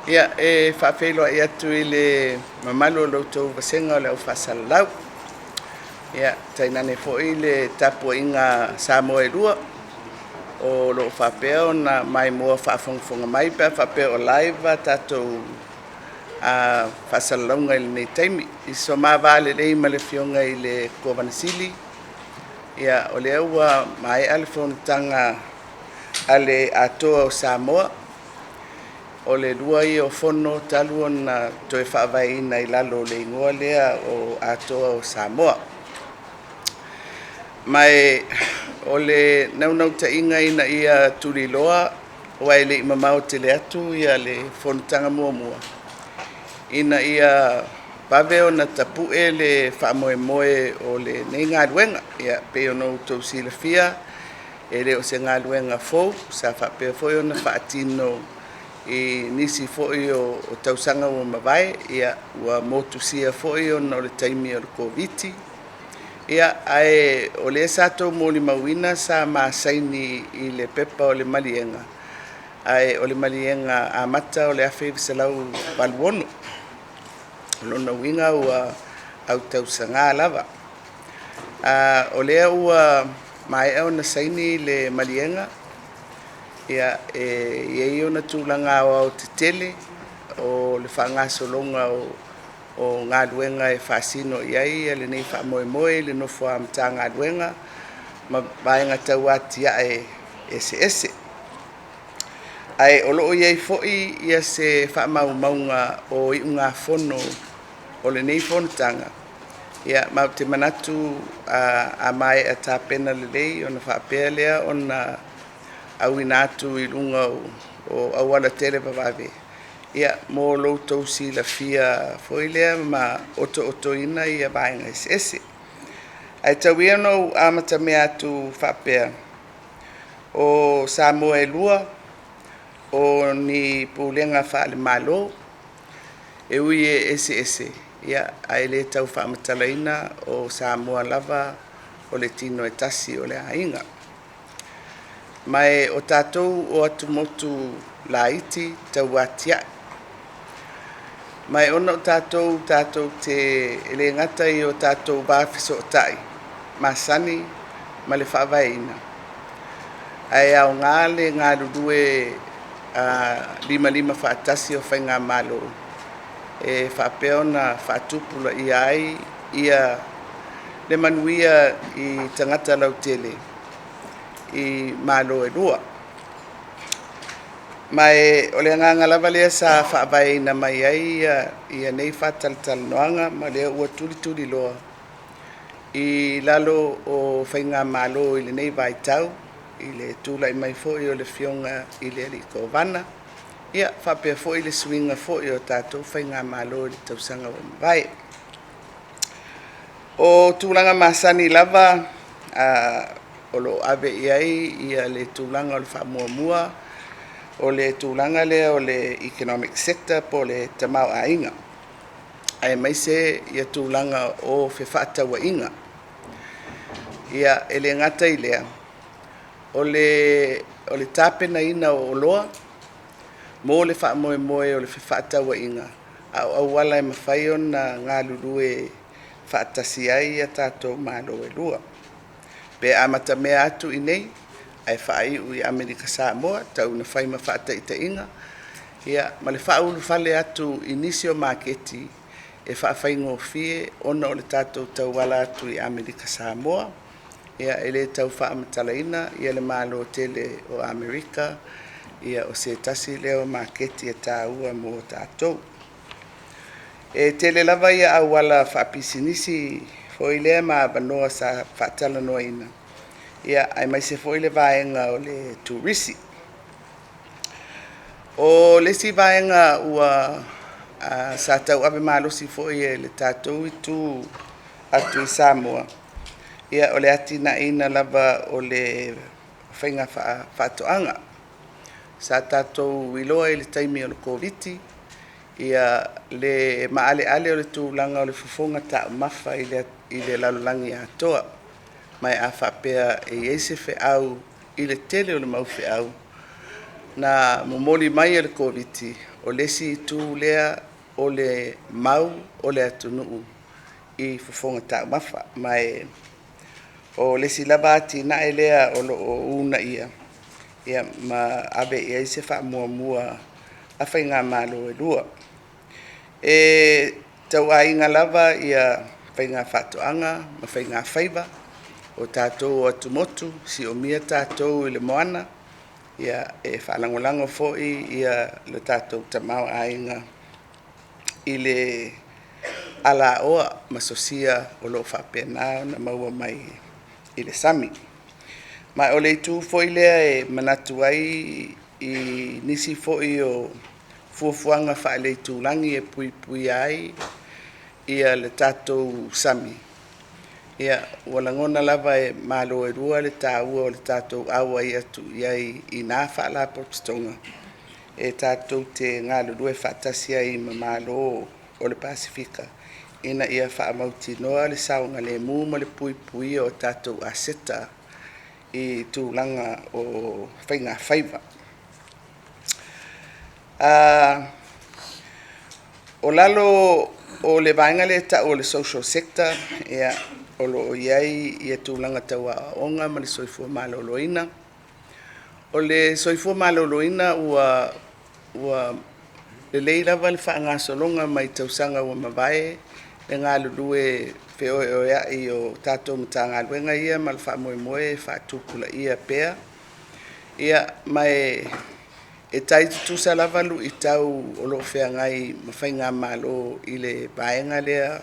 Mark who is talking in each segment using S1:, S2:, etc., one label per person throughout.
S1: Ia, e faafeiloai atu i le mamalu o la outou vasega o le au faasalalau, ia, tainane foi le tapuaiga a Samoa e lua o lo o faapea ona maimoa faafogafoga mai pe a faapea o live a tatou faasalalauga i lenei taimi. I so ma va lelei ma le Afioga i le Kovana Sili, ia, o lea ua maea le fonotaga a le Atoa o Samoa. O le lua ia o fono talu ona toe faavaeina i lalo o le igoa lea o Atoa o Samoa. Ma o le naunautaiga ina ia tuliloa, aua e le i mamao tele atu le fonotaga muamua, ina ia vave ona tapue le faamoemoe o lenei galuega. Ia, pei ona outou silafia, e le o se galuega fou, sa faapea foi ona faatino i nisi foi o tausaga ua mavae, ia, ua motusia foi ona o le taimi o le Koviti. Ia, ae o lea sa outou molimauina sa ma saini i le pepa o le maliega, ae o le maliega amata o le 1986. O lona uiga ua autausaga lava. O lea ua maea ona saini le maliega, ia, e i ai ona tulaga aoaotetele o le faagasologa o galuega e faasino i ai lenei faamoemoe i le nofo a Matagaluega ma vaega tau atiae eseese. Ae o lo o i ai foi se faamaumauga o iugafono o lenei fonotaga, ma ou te manatu a maea tapena lelei ona faapea lea ona auina atu i luga o auala televavave mo lo outou silafia foi lea ma otootoina vaega eseese. Ae tau ia ina ou amatamea atu faapea, o Samoa e lua, o ni pulega faale-Malo, e ui e eseese, ae le tau faamatalaina o Samoa lava o le tino e tasi o le aiga. Ma o tatou o atumotu laiti tau atiae. Ma ona o tatou tatou te le gata i o tatou va fesootai masani ma le faavaeina, ae aoga le galulue limalima faatasi o faigamalo e faapea ona faatupulaia ai le manuia i tagata lautele i Malo e lua. Ma o le agaga lava lea sa faavaeina mai ai nei faatalatalanoaga, ma o lea ua tulituliloa i lalo o faigamalo i lenei vaitau i le tulai mai foi o le Afioga i le alii Kovana, ia faapea foi le suiga foi o tatou faigamalo i le tausaga ua mavae. O tulaga masani lava o lo o ave i ai le tulaga o le faamuamua, o le tulaga lea o le economic sector po o le tamaoaiga, aemaise tulaga o fefaatauaiga. Ia, e le gata i lea, o le tapenaina o oloa mo le faamoemoe o le fefaatauaiga, a o auala e mafai ona galulue faatasi ai tatou Malo e lua. Pe amatamea atu i inei ae faaiu i Amerika Samoa, tau ina fai ma faataitaiga, ia ma le faaulufale atu i nisi o maketi e faafaigofie ona o le tatou tauala atu i Amerika Samoa. Ia, e le tau faamatalaina le Malo tele o Amerika, o se tasi lea o maketi e taua mo tatou. E tele lava auala faapisinisi foi lea ma avanoa sa faatalanoaina, aemaise foi le vaega o le turisi. O le isi vaega ua sa tauave malosi foi e le tatou itu atu i Samoa, ia, o le atinaeina lava o le faiga faatoaga. Sa tatou iloa i le taimi o le Koviti le maaleale o le tulaga o le fofoga taumafa i le lalolagi atoa. Ma a faapea e i ai se feau i le tele o le mau feau, na momoli mai e le Koviti, o le isi itu lea o le mau o le atunuu i fofoga taumafa. Ma e o le isi lava atinae lea o lo o uunaia ia ma ave i ai se faamuamua a faigamalo e lua. E tauaiga lava ia faiga faatoaga ma faiga faiva o tatou o atumotu, siomia tatou i le moana, ia e faalagolago foi ia le tatou tamaoaiga i le alaoa ma sosia o lo o faapena ona maua mai i le sami. Ma o le itu foi lea e manatu ai i nisi foi o fuafuaga faale-itulagi e puipuia ai le tatou sami, ia, ua lagona lava e Malo e lua le taua o le tatou auai atu i ai i na Faalapotopotoga e tatou te galulue faatasi ai ma Malo o le Pasefika ina ia faamautinoa le saogalemu ma le puipuia o tatou aseta i tulaga o faiga faiva. O lalo o le vaega lea e tau o le social sector, ia, o lo o i ai tulaga tau aoaoga ma le soifua maloloina. O le soifua maloloina ua lelei lava le faagasologa mai tausaga ua mavae le galulue feoeoeai o tatou Matagaluega ia ma le faamoemoe e faatupulaia pea. Ia, ma e tai tutusa lava luitau o lo o feagai ma faigamalo i le vaega lea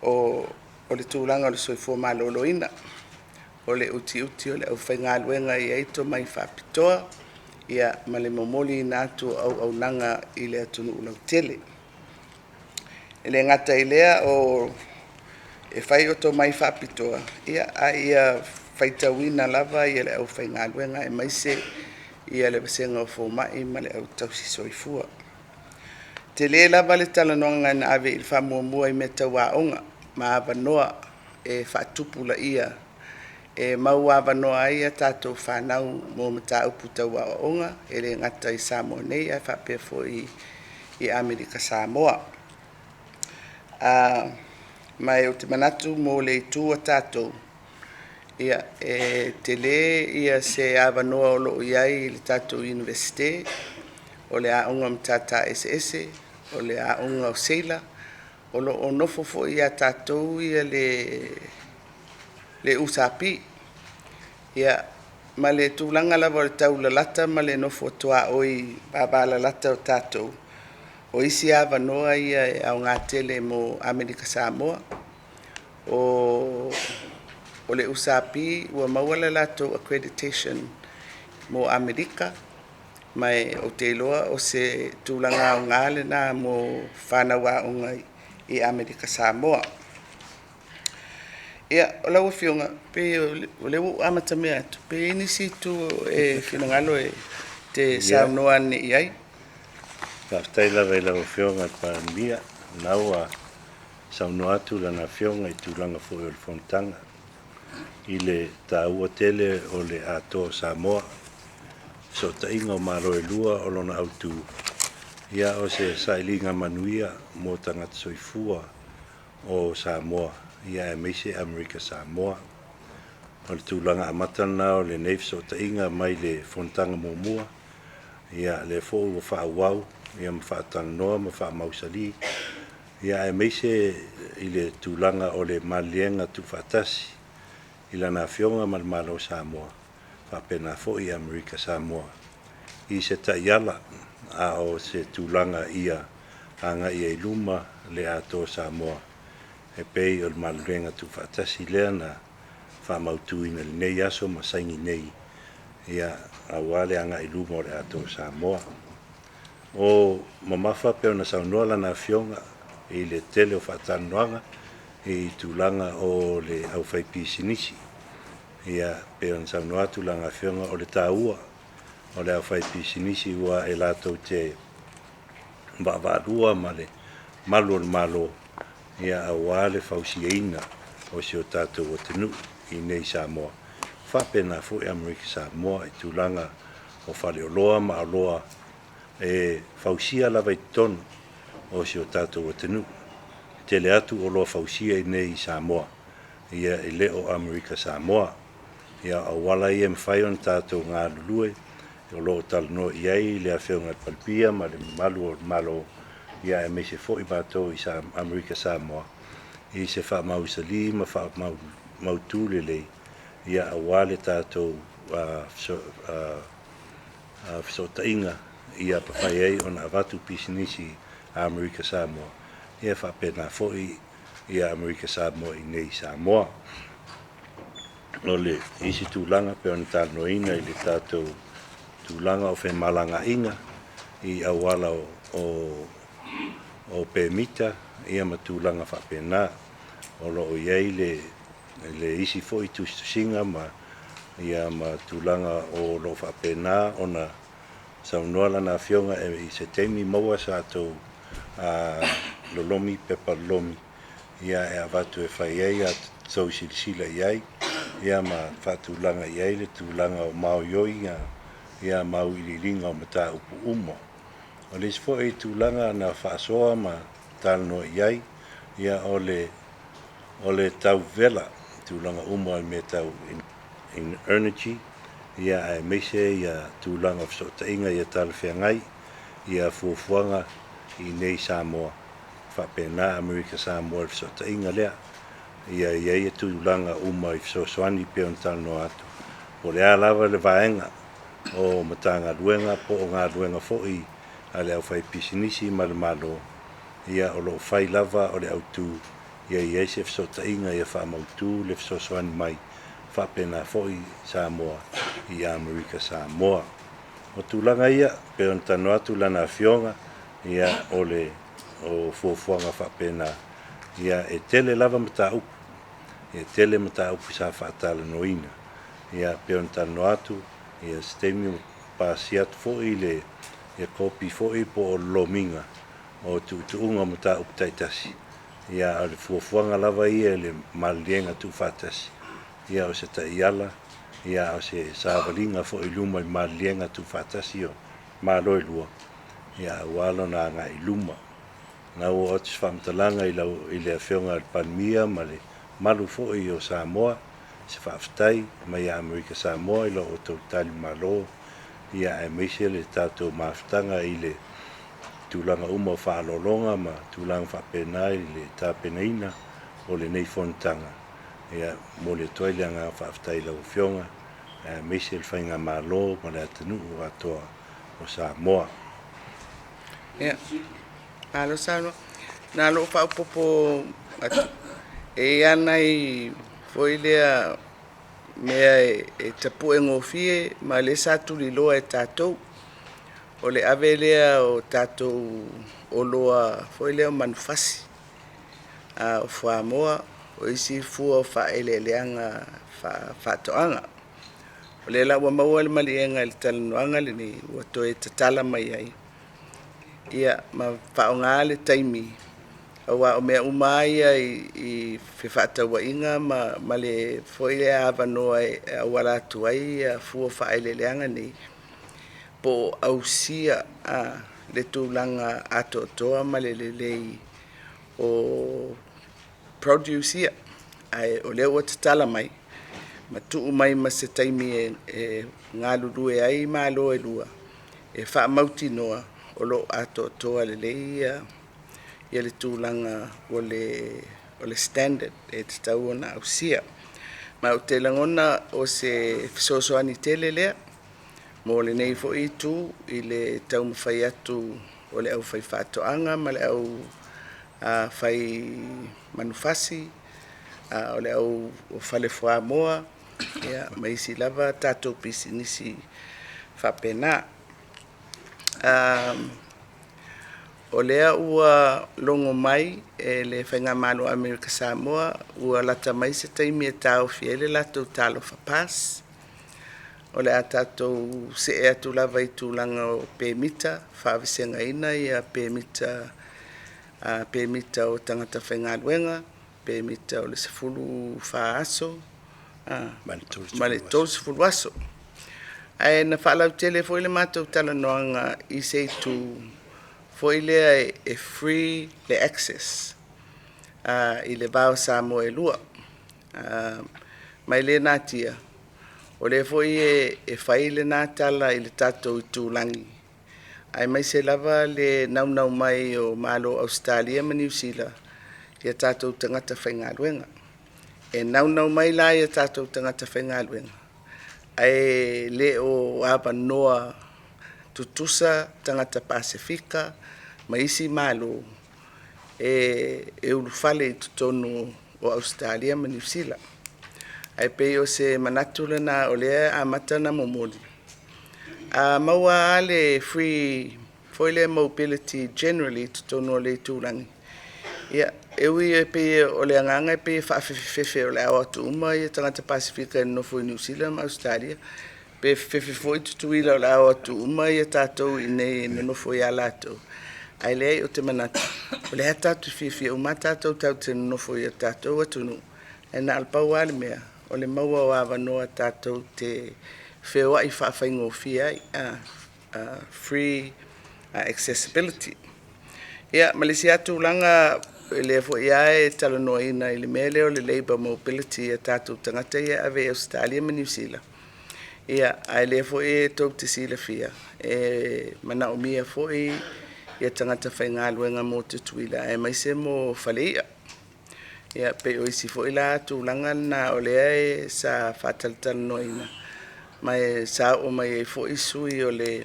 S1: o le tulaga o le soifua maloloina. O le utiuti o le aufaigaluega e i ai tomai faapitoa, ia ma le momoliina atu o auaunaga i le atunuu lautele. E le gata i lea e fai o tomai faapitoa, a ia faitauina lava le aufaigaluega aemaise le vasega o fomai ma le au tausisoifua. E tele lava le talanoaga na ave i ai le faamuamua i mea tau aoga ma avanoa e faatupulaia e mau avanoa ai a tatou fanau mo mataupu tau aoaoga, e le gata i Samoa nei ae faapea foi i Amerika Samoa. Ma ou te manatu mo le itu a tatou, ia, e tele se avanoa o lo o i ai i le tatou Iunivesite, o le Aoga o Matata Eseese, o le Aoga o Seila, o lo o nofo foi ia tatou le USP. Ia, ma le tulaga lava o le taulalata ma le nofo tuaoi vavalalata o tatou, o isi avanoa ia e aoga tele mo Amerika Samoa. O le USP ua maua le latou accreditation mo Amerika, ma ou te iloa o se tulaga aoga lena mo fanau aoga i Amerika Samoa. Ia, lau Afioga, pei o lea ua ou amatamea atu, pe i ai nisi itu e finagalo e te saunoa ane i ai.
S2: Faafetai lava i lau Afioga i le Palemia, o lena ua saunoa atu lana Afioga i tulaga foi o le Fonotaga i le taua tele o le Atoa o Samoa, fesootaiga o Malo e lua o lona autu, ia o se sailiga manuia mo tagata soifua o Samoa, ia aemaise Amerika Samoa. O le tulaga amata lena o lenei fesootaiga mai le Fonotaga muamua, ia lea foi ua faaauau ia ma faatalanoa ma faamausali, ia aemaise i le tulaga o le maliega tuufaatasi i Lana Afioga ma le Malo o Samoa, faapena foi Amerika Samoa i se taiala, a o se tulaga ia agai ai i luma le Atoa o Samoa e pei o le maliega tuufaatasi lea na faamautuina i lenei aso ma saini nei, ia, aua le agai i luma o le Atoa o Samoa. O mamafa pei ona saunoa lana Afioga i le tele o faatalanoaga i tulaga o le aufaipisinisi. Ia, pei ona saunoa atu lana Afioga, o le taua o le aufaipisinisi ua e latou te vaavaalua ma le malu o le Malo, ia aua le fausiaina o si o tatou atunuu i inei i Samoa, faapena foi Amerika Samoa i tulaga o faleoloa ma oloa e fausia lava i totonu o si o tatou atunuu. Tele atu oloa fausia iinei i Samoa, ia e le o Amerika Samoa. Ia, o auala ia e mafai ona tatou galulue, o lo o talanoa i ai le Afioga i le Palemia ma le mamalu o le Malo, ia aemaise foi matou i Amerika Samoa i se faamausali ma faamautu lelei, ia aua le tatou fesootaiga ia mafai ai ona avatu pisinisi a Amerika Samoa, ia faapena foi ia Amerika Samoa iinei i Samoa. O le isi tulaga pei ona talanoaina i le tatou tulaga o femalagaaiga i auala o pemita, ia ma tulaga faapena. O lo o i ai le isi foi tusitusiga ma ia ma tulaga o lo o faapena ona saunoa lana Afioga i se taimi maua sa tou lolomi pepa lolomi, ia e avatu e fai ai a outou silasila i ai, ia ma faatulaga i ai le tulaga o maoioiga, ia ma auiliiliga o mataupu uma. O le isi foi tulaga na faasoa ma talanoa i ai, ia o le tauvela, tulaga uma i mea tau energy, ia aemaise ia tulaga o fesootaiga ia talafeagai, ia fuafuaga iinei i Samoa, faapena Amerika Samoa i le fesootaiga lea. Ia i ai tulaga uma i fesoasoani pei ona talanoa atu. Po o le a lava le vaega o Matagaluega po o galuega foi a le aufaipisinisi ma le Malo, ia o lo o fai lava o le autu ia i ai se fesootaiga ia faamautu le fesoasoani mai faapena foi Samoa i Amerika Samoa. O tulaga ia pei ona talanoa atu lana Afioga, ia o le fuafuaga faapena, ia e tele lava mataupu, e tele mataupu sa faatalanoaina, ia pei ona talanoa atu, ia se taimi pasia atu foi le kopi foi po o lolomiga o tuutuuga o mataupu taitasi, ia o le fuafuaga lava ia i le maliliega tuufaatasi, ia o se taiala, ia o se savaliga foi i luma i maliliega tuufaatasi o Malo e lua, ia aua lona agai i luma. Na ua oo atu se faamatalaga i le Afioga i le Palemia ma le mamalu foi o Samoa, se faafetai mai ia Amerika Samoa i lo outou talimalo, ia aemaise le tatou mafutaga i le tulaga uma o faaaloaloga ma tulaga faapena i le tapenaina o lenei fonotaga. Ia momoli atu ai le agaga faafetai i lau Afioga, aemaise le faigamalo ma le atunuu atoa o Samoa.
S1: Ia, malo saunoa. Na o lou faaopoopo atu, e i ai lava nai foi lea mea e tapue gofie ma o lea sa tuliloa e tatou. O le ave lea o tatou oloa foi lea o manufasi, o fuamoa, o isi fua o faaeleeleaga faatoaga. O lea la ua maua le maliega i le talanoaga lenei ua toe tatala mai ai, ia ma faaaoga le taimi aua o mea uma lava ia i fefaatauaiga ma le foi lea avanoa e auala atu ai fua o faaeleeleaga nei, po o ausia le tulaga atoatoa ma le lelei o produce ia. Ae o lea ua tatala mai ma tuu mai ma se taimi e galulue ai Malo e lua e faamautinoa o lo o atoatoa lelei le tulaga o le standard e tatau ona ausia. Ma ou te lagona o se fesoasoani tele lea mo lenei foi itu i le taumafai atu o le aufaifaatoaga ma le aufai manufasi, o le au fale fuamoa ma isi lava tatou pisinisi faapena. O lea ua logo mai e le Faigamalo a Amerika Samoa ua lata mai se taimi e taofi ai le latou Talofa Pass. O le a tatou see atu lava i tulaga o pemita, faavasegaina pemita, pemita o tagata faigaluega, pemita o le 14 aso ma le 30 aso. Ae na faalautele foi le matou talanoaga i se itu foi lea e free le access i le va o Samoa e lua. Ma e le natia, o lea foi e fai lena tala i le tatou itulagi, aemaise lava le naunau mai o Malo o Ausetalia ma Niu Sila ia tatou tagata faigaluega. E naunau mai la ia tatou tagata faigaluega, ae le o avanoa tutusa tagata Pasefika ma isi Malo e ulufale i totonu o Ausetalia ma Niu Sila. Ae pei o se manatu lena o lea e amata ona momoli, a maua lava le free foi lea mobility generally i totonu o le itulagi, ia, e ui e pei o le agaga e pei e faafefefefe o le a o atu uma tagata Pasefika e nonofo i Niu Sila ma Ausetalia, pe fefefe foi Tutuila o le a o atu uma tatou i inei e nonofo ia latou, ae leai, ou te manatu o lea tatou te fiafia uma lava tatou te nonofo i o tatou atunuu, ae na o le pau lava le mea o le maua o avanoa tatou te feoai faafaigofie ai, free accessibility. Ia, ma le isi lava tulaga, lea foi lava e talanoaina i le mea lea o le labour mobility i tatou tagata ia e ave i Ausetalia ma Niu Sila, ia, ae lea foi e tou te silafia e manaomia foi ia tagata faigaluega mo Tutuila aemaise mo fale i'a. Ia, pei o isi foi la tulaga lena o lea e sa faatalatalanoaina ma e sa oo mai ai foi sui o le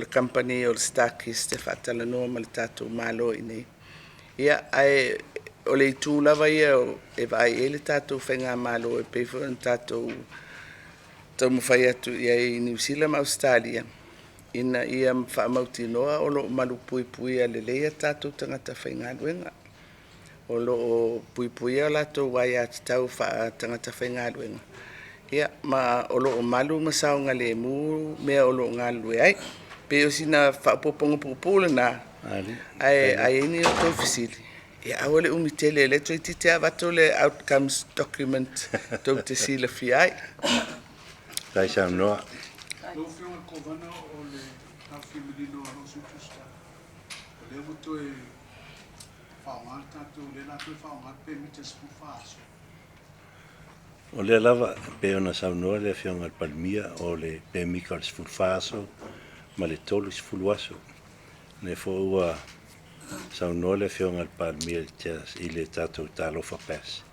S1: kamupani o le StarKist e faatalanoa ma le tatou Malo i inei. Ia, ae o le itu lava ia e vaai i ai le tatou faigamalo e pei foi ona tatou taumafai atu i ai i Niu Sila ma Ausetalia ina ia faamautinoa o lo o malupuipuia lelei a tatou tagata faigaluega. O lo o puipuia latou aiatatau faa-tagata faigaluega, ia ma o lo o malu ma saogalemu mea o lo o galulue ai. Pei o sina faaopoopoga puupuu lena, ae a i ai ni outou fesili, ia aua le umi tele, lea toeitiiti lava avatu le outcomes document tou te silafia ai.
S2: Tai saunoa.
S3: Lau Afioga i le Kovana, o le taofia manino a lou sui tusitala, o lea ua toe faaaoga le tatou, lea o le a toe faaaoga le pemita 14 aso.
S2: O lea lava e pei ona saunoa le Afioga i le Palemia, o le pemita o le 14 aso ma le 30 aso. O lea foi ua saunoa le Afioga i le Palemia i le tatou Talofa Pass.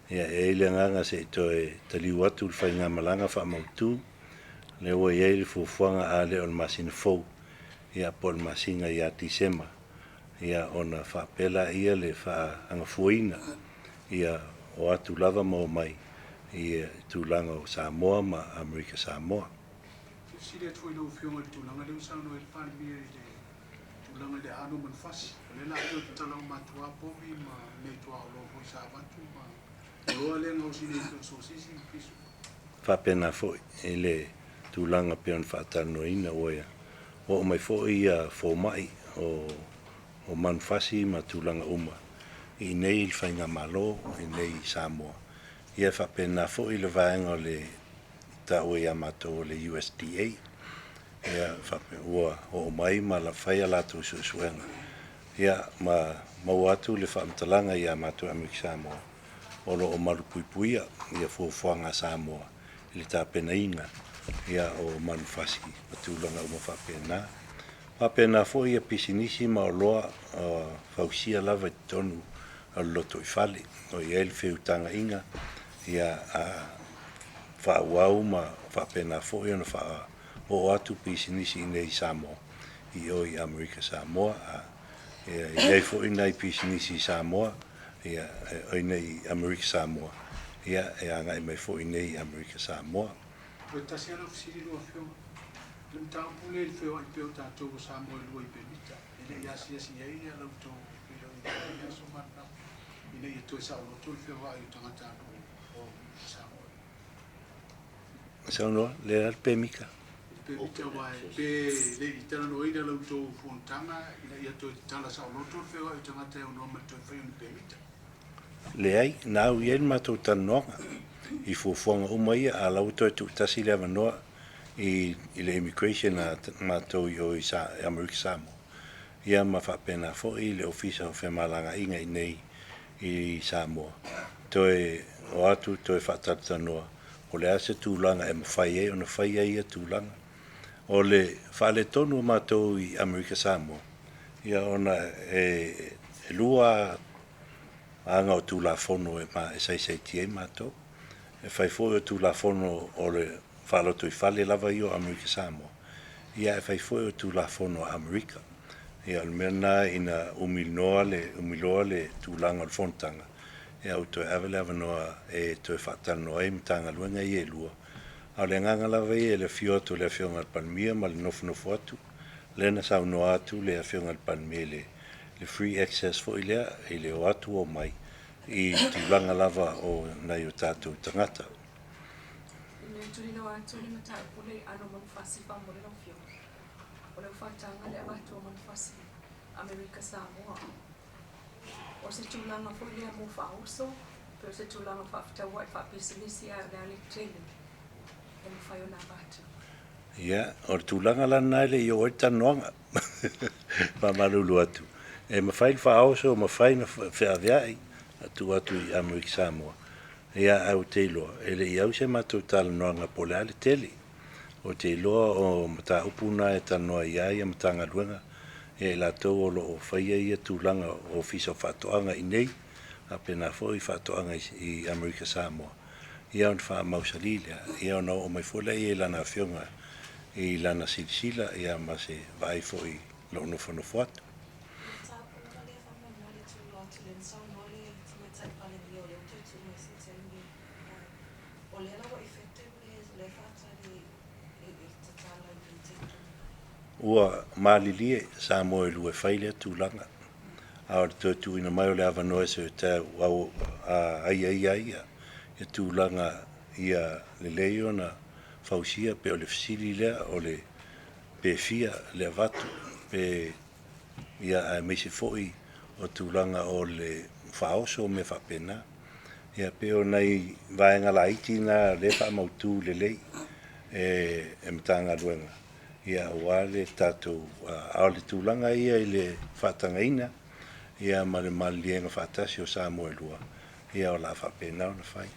S2: Ia, e i ai le agaga se i toe taliu atu le faigamalaga faamautu, lea ua i ai le fuafuaga a le o le masina fou, ia po o le masina ia Tesema, ia ona faapea laia le faaagafuaina ia o atu lava ma omai i tulaga o Samoa ma Amerika Samoa.
S3: Fesili atu foi i lau Afioga i le tulaga lea ua saunoa ai le Palemia i le tulaga i le aano o manufasi. O lea o le a toe tatala uma atu lava povi ma mea tuaoloa foi sa avatu ma oloa lea e gaosi nei pei o sosisi ma pisu.
S2: Faapena foi i le tulaga pei ona faatalanoaina ua oo mai foi ia fomai o manufasi ma tulaga uma i inei i le faigamalo i inei i Samoa. Ia faapena foi le vaega o le taua ia matou o le USDA. Ia ua oo mai ma fai a latou suesuega, ia ma maua atu le faamatalaga ia matou Amerika Samoa o lo o malupuipuia ia fuafuaga a Samoa i le tapenaina ia o manufasi ma tulaga uma faapena. Faapena foi ia pisinisi ma oloa fausia lava i totonu o le lotoifale o i ai le feutagaiga ia a faaauau ma faapena foi ona faaoo atu pisinisi i inei i Samoa i o i Amerika Samoa. Ia i ai foi nai pisinisi i Samoa ia o inei i Amerika Samoa ia e agai mai foi i inei i Amerika Samoa.
S3: Toe tasi lava lau fesili lau Afioga. O le mataupu lea i le feoai pea o tatou o Samoa e lua i pemita, e le i asiasi i ai la outou feiloaiga i lenei aso ma ananafi ina ia toe saoloto le feoai o tagatanuu o Samoa?
S2: Saunoa, le a le pemita?
S3: Pemita aua pe le i talanoaina la outou fonotaga ina ia toe tatala saoloto le feoai o tagata e aunoa ma le toe fai o ni pemita.
S2: Leai, na au i ai le matou talanoaga i fuafuaga uma ia, a la ua toe tuutasi le avanoa i le immigration a matou i o i Amerika Samoa, ia ma faapena foi le Ofisa o Femalagaaiga i inei i Samoa, toe o atu toe faatalatalanoa po o le a se tulaga e mafai ai ona faia ia tulaga. O le faaletonu o matou i Amerika Samoa, ia ona e lua aga o Tulafono e saisaitia ai matou. E fai foi o Tulafono o le faalotoifale lava ia o Amerika Samoa, ia ae fai foi o Tulafono a Amerika. Ia o le mea lena ina umi loa le tulaga o le fonotaga, ia ua toe ave le avanoa e toe faatalanoa ai Matagaluega ia e lua. A o le agaga lava ia i le afio atu o le Afioga i le Palemia ma le nofonofo atu, lea na saunoa atu le Afioga i le Palemia i le free access foi lea i le o atu o mai i tulaga lava o nai o tatou tagata.
S4: I le tuliloa atu le mataupu le alo manufasi faamolemole lau Afioga. O lau faataga le avatu o manufasi Amerika Samoa. O se tulaga foi lea mo faaoso, pe o se tulaga faafetauai faapisinisi ae o le a le tele e mafai ona avatu.
S2: Ia, o le tulaga la lena e le i oo ai le talanoaga. Faamalulu atu. E mafai le faaoso, mafai ona feaveai, tuu atu i Amerika Samoa. Ia, ae ou te iloa, e le i au se matou talanoaga po o le a le tele. Ou te iloa o mataupu na e talanoa i ai ia Matagaluega, ia i latou o lo o faia ia tulaga o Ofisa o Faatoaga i inei, faapena foi Faatoaga i Amerika Samoa. Ia ona faamausali lea, ia ona oo mai foi lea i lana afioga i lana silasila, ia ma se vaai foi i lou nofonofo atu. Ua malilie Samoa e lua e fai lea tulaga, a o le toe tuuina mai o le avanoa e se tau aiaia ai ia tulaga ia lelei ona fausia, pe o le fesili lea o le pe fia le avatu, pe ia aemaise foi o tulaga o le faaoso o mea faapena. Ia pei o nai vaega laiti na o lea e faamautu lelei e Matagaluega, ia aua le tatou, a o le tulaga ia i le faatagaina ia ma le maliliega faatasi o Samoa e lua, ia o le a faapena ona fai.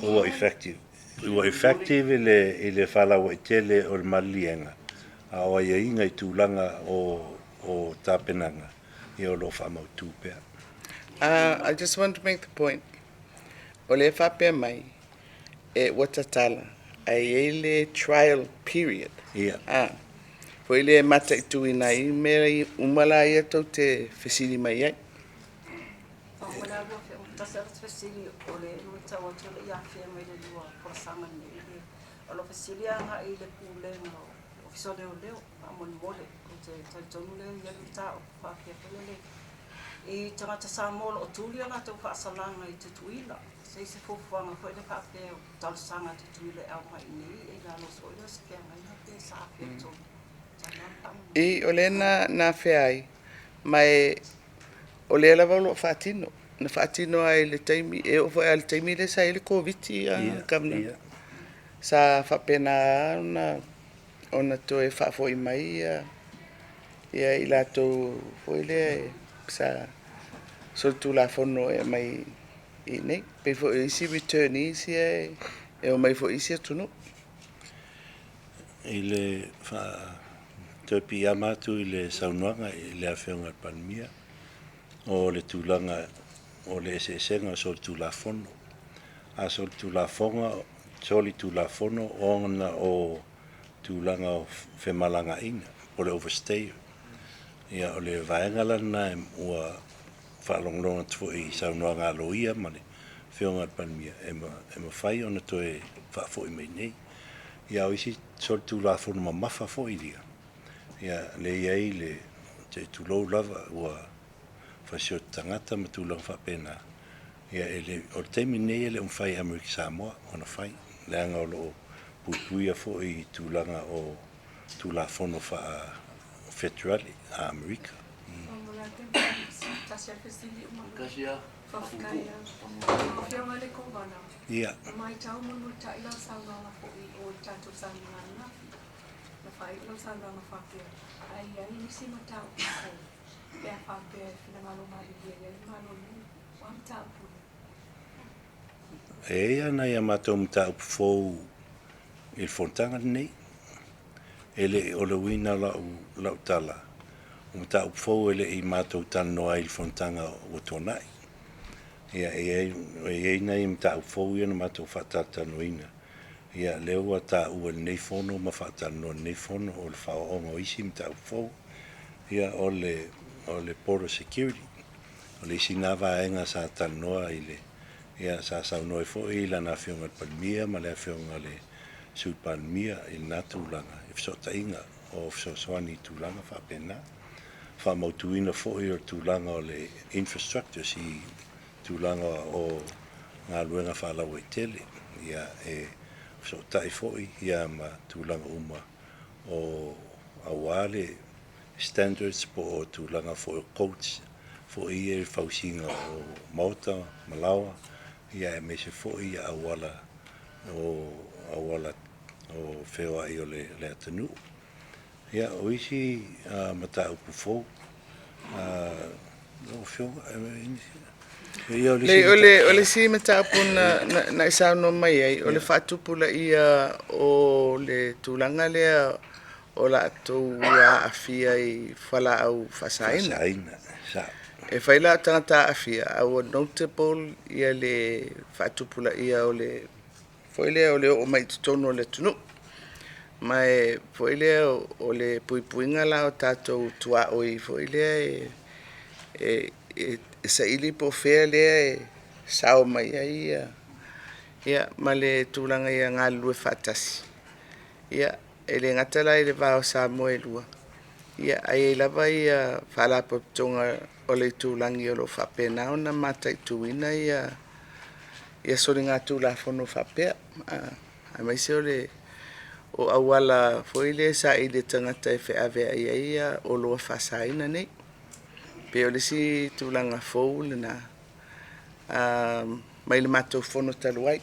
S2: Ua effective. Ua effective i le faalauaitele o le maliliega, a o aiaiga i tulaga o tapenaga, ia o lo o faamautu pea.
S1: I just want to make the point. O le faapea mai, e ua tatala, ae i ai le trial period.
S2: Ia.
S1: Ah, foi le mataituina ai mea uma la ia tou te fesili mai ai.
S5: Tasi ava fesili o le matau atu le ia afea mai le lua folasaga nei le o lo fesili agai i le pulega o Ofisa o Leoleo faamolemole ou te talitonu lea i ai le mataupu faapea foi le i tagata Samoa o lo o tuli a latou faasalaga i Tutuila se i se fuafuaga foi le faapea o talosaga a Tutuila e aumai nei e lalo foi lea o se feagaiga pe sa afea tonu.
S1: I o lea na afea ai, ma e o lea lava o lo o faatino. Na faatino ai le taimi, e oo foi lava i le taimi lea sa i ai le Koviti a Governor. Sa faapena ona toe faafoi mai ia i latou foi lea sa solitulafono e aumai i nei. Pei foi o isi returnees ia e omai foi i isi atunuu.
S2: I le toe piiama atu i le saunoaga i le Afioga i le Palemia, o le tulaga o le eseesega o solitulafono. A solitulafono ona o tulaga o femalagaaiga, po o le overstay. Ia o le vaega la lena ua faalogologo atu foi i saunoaga a loia ma le Afioga i le Palemia, e mafai ona toe faafoi mai nei. Ia o isi solitulafono mamafa foi ia, ia lea e i ai le te tulou lava ua fasioti tagata ma tulaga faapena. Ia o le taimi lenei e le o mafai e Amerika Samoa ona fai, leaga o lo o puipuia foi i tulaga o Tulafono faa-federale a Amerika.
S4: Faafetai lava. Lau Afioga i le Kovana,
S2: Ia.
S4: na matau mulimulita'i lau saunoaga foi i o i le tatou saunoaga ananafi, na faaiu lau saunoaga faapea, a i ai nisi mataupu fou pe a faapea e finagalo malilie i ai le Malo nei, o a mataupu ia?
S2: E i ai lava nai a matou mataupu fou i le fonotaga lenei. E le o le uiga o lau tala, o mataupu fou e le i matou talanoa ai i le fonotaga ua tuanai. Ia, e i ai nai mataupu fou ia na matou faatalatalanoaina, ia lea ua taua i lenei fono ma faatalanoa i lenei fono o le faaooga o isi mataupu fou, ia o le border security. O le isi lena vaega sa talanoa i le, ia sa saunoa ai foi lana Afioga i le Palemia ma le Afioga i le Sui Palemia i lena tulaga i fesootaiga o fesoasoani i tulaga faapena. Faamautuina foi o le tulaga o le infrastructures i tulaga o galuega faalauaitele, ia e fesootai foi ia ma tulaga uma o aua le standards po o tulaga foi o codes foi ia i le fausiga o maota ma laoa, ia aemaise foi auala o auala o feoai o le atunuu. Ia, o isi mataupu fou, lau Afioga, ia o le
S1: Leai,
S2: isi
S1: o le isi mataupu na e saunoa mai ai, o le faatupulaia o le tulaga lea o latou ua aafia i fualaau faasaina.
S2: Faasaina, sao.
S1: E fai la o tagata aafia, ae ua notable le faatupulaia o le foi lea o le oo mai i totonu o le atunuu. Ma e foi lea o le puipuiga la o tatou tuaoi foi lea e saili po o fea lea e sao mai ai ia ma le tulaga ia galulue faatasi. Ia, e le gata la i le va o Samoa e lua, ia ae i ai lava ia faalapotopotoga o le itulagi o lo o faapena ona mataituina ia soligatulafono faapea, aemaise o le o auala foi lea e saili e tagata e feaveai ai oloa faasaina nei. Pei o le isi tulaga fou lena mai le matou fono talu ai.